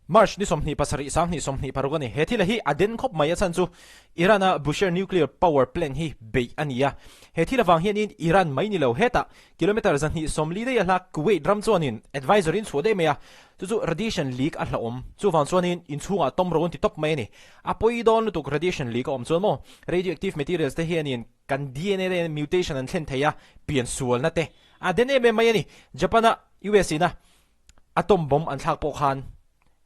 March ni 27 2026 a ni. He thil hi a den khawp mai a chhan chu Iran-a Bushehr Nuclear Power Plant hi beih a ni a. He thil avang hianin Iran mai ni lo hetah kilometre 240 daih a hla Kuwait ram chuanin advisory in chhuah daih mai a, chu chu radiation leak a hlauhawm. Chuvang chuanin inchhungah tawm ro an ti tawp mai a ni. A pawi dawn lutuk radiation leak a awm chuan maw radioactive materials te hianin kan DNA te hian mutation an thlen thei a, piansualna te a den em em mai a ni. Japan-a US ina Atom bomb an thlak pawh khan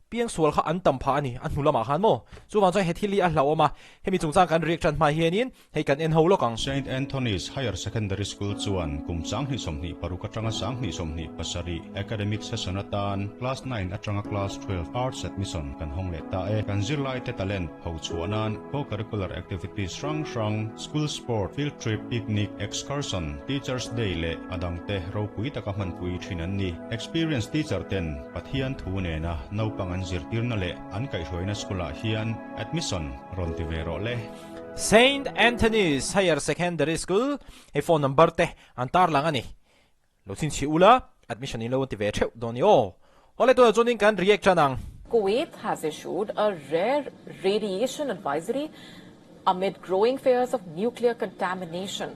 piangsual kha an tam phah a ni, a hnu lamah khan maw? Chuvang chuan he thil hi a hlauhawm a, hemi chungchang kan react tan hma hianin hei kan en ho lawk ang. Saint Anthony's Higher Secondary School chuan kum 2026 atanga 2027 academic session atan Class 9 atanga Class 12 Arts admission kan hawng leh ta e. Kan zirlaite talent phochhuah nan co-curricular activities hrang hrang, school sport, field trip, picnic, excursion, Teachers Day leh a dangte ropui taka hmanpui thin an ni. Experience teacher ten Pathian thu nena naupang an zirtirna leh an kaihhruaina school ah hian admission rawn ti ve rawh le. Saint Anthony's Higher Secondary School hei phone number te an tarlang a ni. Lo chhinchhiah ula admission in lo an ti ve theuh dawn ni aw. Awle tunah chuanin kan react tan ang. Kuwait has issued a rare radiation advisory amid growing fears of nuclear contamination.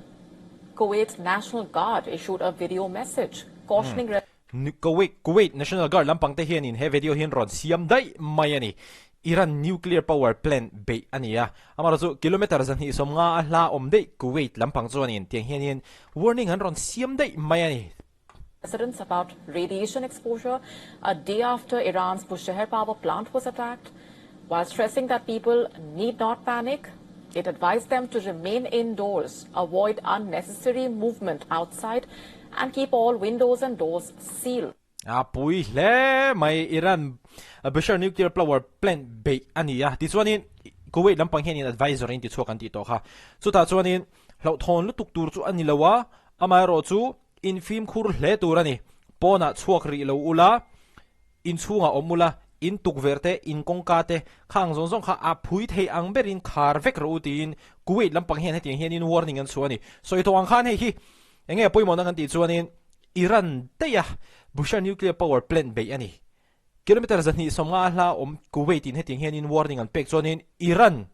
Kuwait's National Guard issued a video message cautioning Kuwait Kuwait National Guard lampang te hianin he video hian rawn siam daih mai a ni. Iran nuclear power plant beih a ni a, amaherawhchu kilometre 250 a hla awm daih Kuwait lampang chuanin tiang hianin warning an rawn siam daih mai a ni. Residents about radiation exposure a day after Iran's Bushehr power plant was attacked. While stressing that people need not panic, it advised them to remain indoors, avoid unnecessary movement outside and keep all windows and doors sealed. A pui hle mai Iran Bushehr nuclear power plant beih a ni a, tichuanin Kuwait lampang hianin advisory an ti chhuak an tih tawh kha. Chutah chuanin hlauhthawn lutuk tur chu a ni lo a, amaherawhchu In fimkhur hle tur a ni. Pawnah chhuak rih lo ula, in chhungah awm ula, in tukverh te, in kawngka te, khang zawng zawng kha a phui thei ang berin khar vek rawh u tiin Kuwait lampang hian hetiang hianin warning an chhuah a ni. Sawi tawh ang khan hei hi enge a pawimawhna kan tih chuanin Iran daih a Bushehr nuclear power plant beih a ni. Kilometre 250 a hla awm Kuwait in hetiang hianin warning an pek chuanin Iran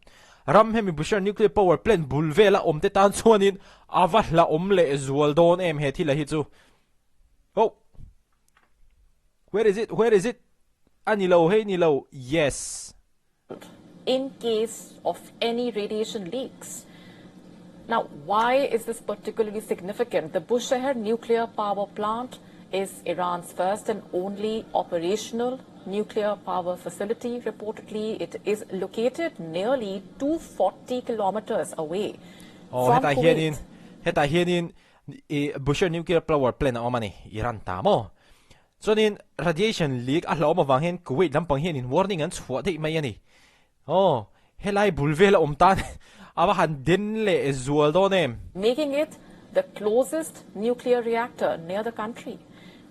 ram hemi Bushehr nuclear power plant bul vela awm te tan chuanin a va hla awm leh zual dawn em he thil a hi chu. Oh! Where is it? Where is it? A ni lo, hei ni lo, yes. In case of any radiation leaks. Now, why is this particularly significant? The Bushehr nuclear power plant is Iran's first and only operational nuclear power facility. Reportedly, it is located nearly 240 kilometers away Aw, from hetah hianin, Kuwait. hetah hianin i Bushehr nuclear power plant a awm a ni, Iran ta maw? Chuanin radiation leak a hlauhawm avang hian Kuwait lampang hianin warning an chhuah daih mai a ni. Aw, helai bul vel a awm tan a va han den leh zual dawn em? Making it the closest nuclear reactor near the country.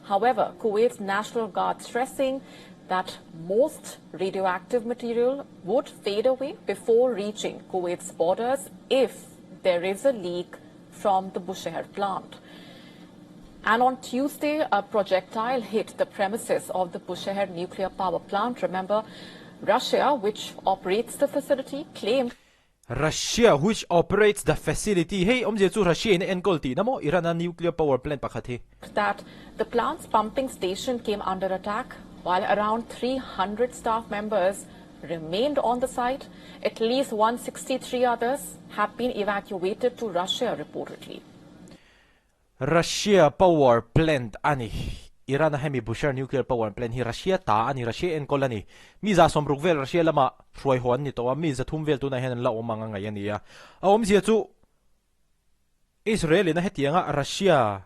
However, Kuwait's National Guard stressing that most radioactive material would fade away before reaching Kuwait's borders if there is a leak from the Bushehr plant. And on Tuesday, a projectile hit the premises of the Bushehr nuclear power plant. Remember, Russia, which operates the facility, claimed Russia, which operates the facility, hei awmzia chu Russia in a enkawl tihna maw Iran a nuclear power plant pakhat hi. That the plant's pumping station came under attack while around 300 staff members remained on the site. At least 163 others have been evacuated to Russia, reportedly. Russia power plant a ni. Iran a hemi Bushehr nuclear power plant hi Russia ta a ni, Russia enkawl a ni. Mi 60 vel Russia lama hruai haw an ni tawh a, mi 300 vel tunah hian an la awm ang a ngaih a ni a. A awmzia chu Israel in a hetianga Russia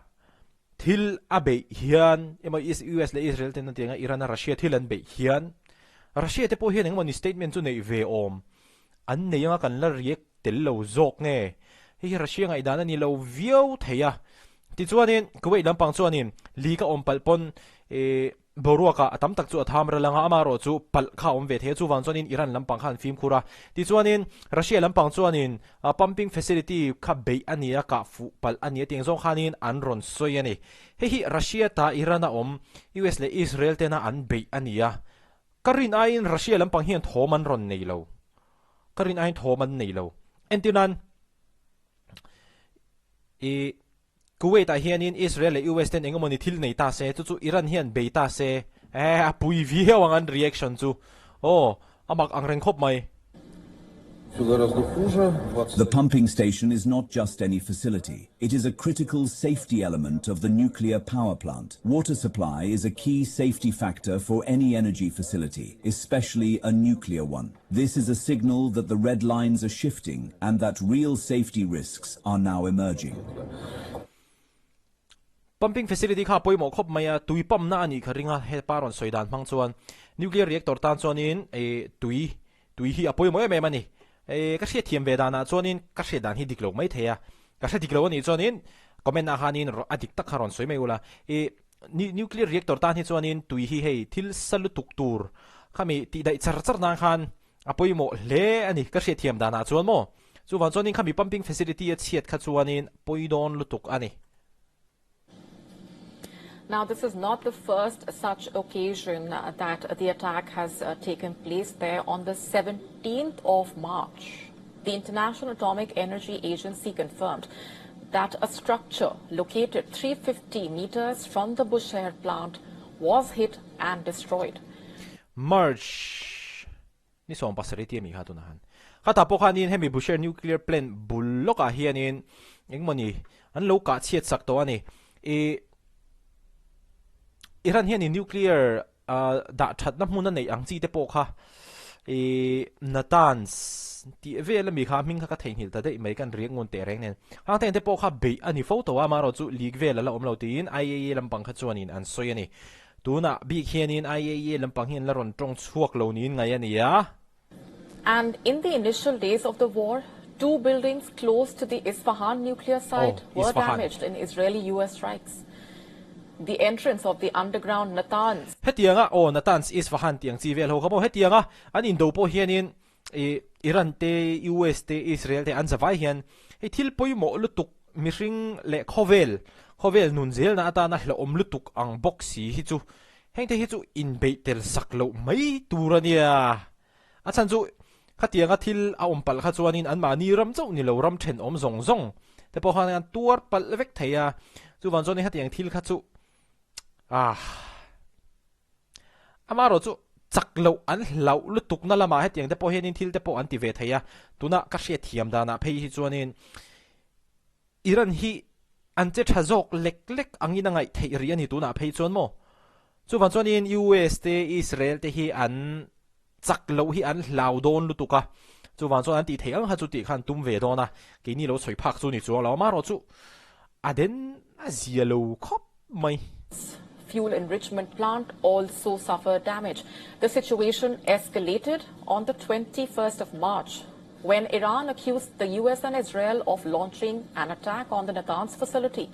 thil a beih hian emaw US leh Israel ten hetianga Iran a Russia thil an beih hian Russia te pawh hian engemaw ni statement chu neih ve awm an nei anga kan la react tel lo zawk nge? Hei hi Russia ngaihdan a ni lo viau thei a. Tichuanin Kuwait lampang chuanin leak a awm palh pawn ih boruakah a tam tak chu a tham ral anga amaherawh chu palh kha a awm ve thei a, chuvang chuanin Iran lampang kha an fimkhur a. Tichuanin Russia lampang chuanin pumping facility kha beih a ni a, kah fuh palh a ni a tih ang zawng khanin an rawn sawi a ni. Hei hi Russia ta Iran a awm, US leh Israel tena an beih a ni a. Ka rin aiin Russia lampang hian thawm an rawn nei lo. Ka rin aiin thawm an nei lo. Entirnan, i Kuwait ah hianin Israel leh US ten engemawni thil nei ta se, chu chu Iran hian bei ta se, eh a pui viau ang an reaction chu. Aw, a mak ang reng khawp mai. The pumping station is not just any facility. It is a critical safety element of the nuclear power plant. Water supply is a key safety factor for any energy facility, especially a nuclear one. This is a signal that the red lines are shifting and that real safety risks are now emerging. Pumping facility kha a pawimawh khawp mai a, tui pump na a nih ka ring a, hepa rawn sawi dan hmang chuan nuclear reactor tan chuanin eh tui tui hi a pawimawh em em a ni. Eh ka hriatthiam ve danah chuanin ka hriat dan hi dik lo mai thei a, ka hre dik lo a nih chuanin comment ah khanin a dik tak kha rawn sawi mai ula. Eh nuclear reactor tan hi chuanin tui hi hei thil sa lutuk tur khami tih daih char char nan khan a pawimawh hle a ni ka hriatthiam danah chuan maw. Chuvang chuanin khami pumping facility a chhiat kha chuanin pawi dawn lutuk a ni. Now this is not the first such occasion that the attack has taken place there on the 17th of March. The International Atomic Energy Agency confirmed that a structure located 350 meters from the Bushehr plant was hit and destroyed. March ni 17 ti ami kha tunah han. Khatah pawh khanin hemi Bushehr nuclear plant bul lawkah hianin engmawni an lo kah chhiat sak tawh a ni. I Iran hianin nuclear dah thatna hmun a neih ang chi te pawh kha i Natanz tih vel ami kha hming kha ka theihnghilh ta daih mai kan riak ngun teh reng nen. Hang te pawh kha beih a ni fo tawh a, amaherawh chu leak vel a la awm lo tiin IAEA lampang kha chuanin an sawi a ni. Tunah bik hianin IAEA lampang hi an la rawn tawng chhuak lo niin ngaih a ni a. And in the initial days of the war, two buildings close to the Isfahan nuclear site oh, were Isfahan. damaged in Israeli-US strikes. The entrance of the underground Natanz. Hetianga aw Natanz Isfahan tiang chi vel ho kha maw hetianga an indo pawh hianin i Iran te US te Israel te an zavai hian hei thil pawimawh lutuk mihring leh khawvel khawvel nun zelna atana hlauhawm lutuk ang bawk si hi chu hengte hi chu inbeih tel sak loh mai tur ania. A chhan chu khatianga thil a awm palh kha chuanin anmahni ram chauh ni lo ram thenawm zawng zawng te pawh khan an tuar palh vek thei a, chuvang chuanin khatiang thil kha chu ah amaherawh chu chak loh an hlauh lutukna lamah hetiang te pawh hianin thil te pawh an ti ve thei a, tuna ka hriatthiam danah phei hi chuanin Iran hi an che tha zawk lek lek angin a ngaih theih rih a ni tunah phei chuan maw? Chuvang chuanin US te Israel te hi an chak loh hi an hlau dawn lutuk a, chuvang chuan an tih theih ang kha chu tih kha an tum ve dawn a, keini lo sawi phak chu ni chuang lo, amaherawh chu a den a zia lo khawp mai. Fuel enrichment plant also suffered damage. The situation escalated on the 21st of March when Iran accused the US and Israel of launching an attack on the Natanz facility.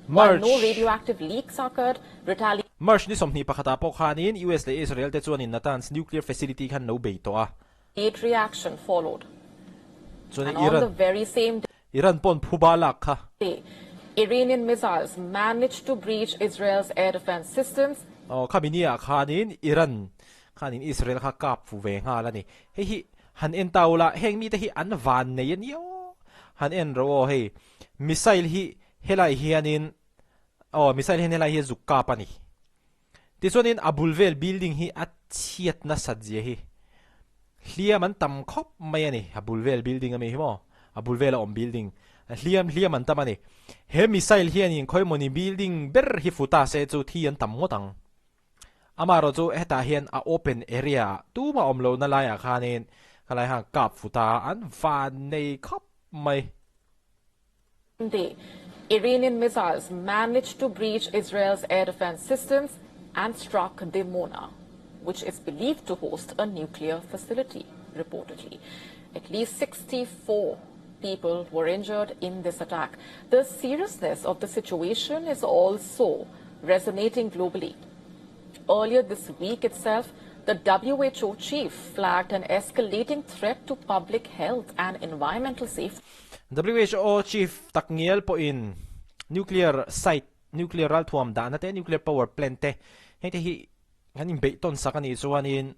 While no radioactive leaks occurred, retaliation March ni 21 pawh khanin US leh Israel te chuanin Natanz nuclear facility khan lo bei tawh a. reaction followed. Chuanin And on the very same Iran pawn phuba lak kha. day, Iranian missiles managed to breach Israel's air defense systems. Aw, khami ni ah khanin Iran khanin Israel kha kap fu ve nghal a ni. Hei hi han en ta ula, heng mite hi an van nei a ni aw. Han en rawh aw hei, missile hi helai hianin aw missile hian helai hi a zuk kap a ni. Tichuanin a bul vel building hi a chhiat nasat zia hi hliam an tam khawp mai a ni, a bul vel building ami hi maw, a bul vela awm building hliam hliam an tam a ni. He missile hianin khawimawni building ber hi fu ta se chu thi an tam ngawt ang. Amaherawh chu hetah hian a open area ah tumah awm lohna laiah khanin khalai khan kap fu ta a, an van nei khawp mai. The Iranian missiles managed to breach Israel's air defense systems and struck Dimona, which is believed to host a nuclear facility, reportedly. At least 64 people were injured in this attack. The seriousness of the situation is also resonating globally. Earlier this week itself, the WHO chief flagged an escalating threat to public health and environmental safety. WHO chief takngial pawhin nuclear site, nuclear ralthuam dahna te, nuclear power plant te hengte hi. Kan inbeih tawn sak a nih chuanin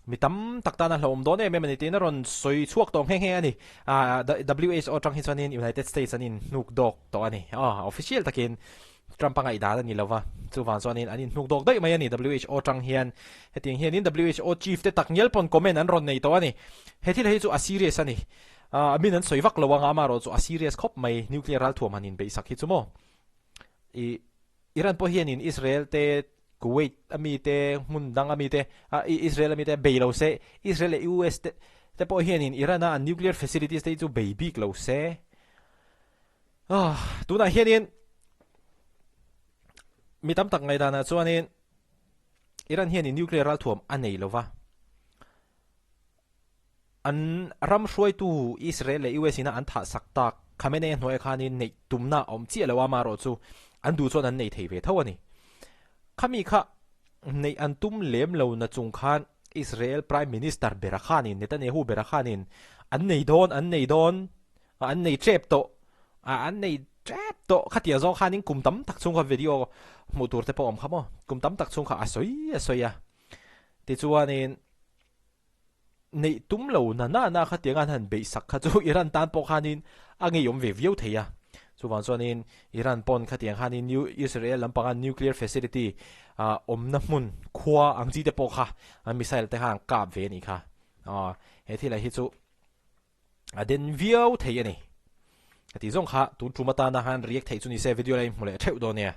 mi tam tak tan a hlauhawm dawn em em a ni tiin a rawn sawi chhuak tawh nghe nghe a ni. WHO atang hi chuanin United States an inhnuk dawk tawh a ni. Aw, official takin Trump a ngaihdan a ni lo va, chuvang chuanin an inhnuk dawk daih mai a ni WHO atang hian. Hetiang hianin WHO chief te tak ngial pawn comment an rawn nei tawh a ni. He thil hi chu a serious a ni. Min an sawi vak lo anga amaherawh chu a serious khawp mai nuclear ralthuam han inbeih sak hi chu maw. I Iran pawh hianin Israel te Kuwait a mi te, hmun dang a mi te, Israel a mi te bei lo se, Israel leh US te te pawh hianin Iran a an nuclear facilities te hi chu bei bik lo se. Tunah hianin mi tam tak ngaihdanah chuanin Iran hianin nuclear ralthuam a nei lo va. An ram hruaitu Israel leh US ina an thah sak tak Khamenei hnuaiah khanin neih tumna a awm chiah lo a, amaherawh chu an duh chuan an nei thei ve tho a ni. Khami kha neih an tum lem lo na chung khan Israel Prime Minister bera khanin, Netanyahu bera khanin an nei dawn, an nei dawn, an nei tep tawh, an nei tep tawh khatia zawng khanin kum tam tak chhung kha video hmuh tur te pawh a awm kha maw, kum tam tak chhung kha a sawi a sawi a. Tichuanin. Neih tum lo na na na kha tiang an han beih sak kha chu Iran tan pawh khanin a ngeiawm ve viau thei a. Chuvang chuanin Iran pawn khatiang khanin New Israel lampanga nuclear facility awmna hmun khua ang chi te pawh kha an missile te kha an kap ve a nih kha. He thil ah hi chu a den viau thei a ni. Heti zawng kha tun tum atana han react theih chu ni se video la inhmu leh theuh dawn nia.